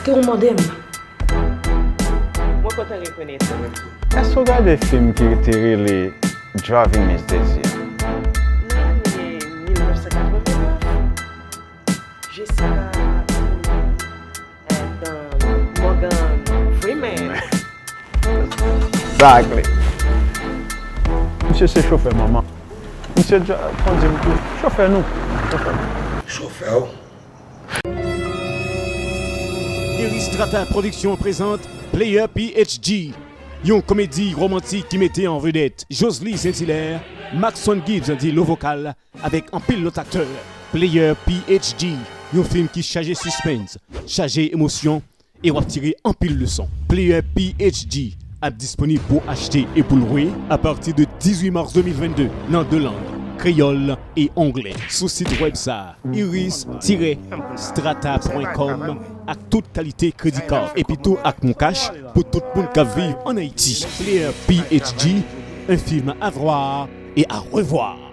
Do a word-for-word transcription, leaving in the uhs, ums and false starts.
Ou mande m. Mwen kontan rekonèt ou. Èske w gade fim ki te rele Driving Miss Daisy a? Nan ane mil nèf san katrevennnèf, Jessica Morgan Freeman. Exactly. Misye se chofè manman. Misye kondui m tou. Chofè nou. Chofè nou. Chofè w. Iris Strata Production prezante Player P H D, yon komedi womantik ki mete an vedèt Josely Saint-Hilaire, Maxon Gibbs an dilo vokal, avèk anpil lòt aktè. Player P H D, yon fim ki chaje sispens, chaje emosyon, e w ap tire anpil leson. Player P H D ap disponib pou achte e pou lwe apati de dizuit mas de mil vennde nan de lang, kreyòl e anglè. Sou sit wèb sa a, iris tiret strata pwen kòm, ak tout kalite kredi card, epi tou ak MonCash pou tout moun k ap viv ann Ayiti. Player P H D, un film à voir et à revoir.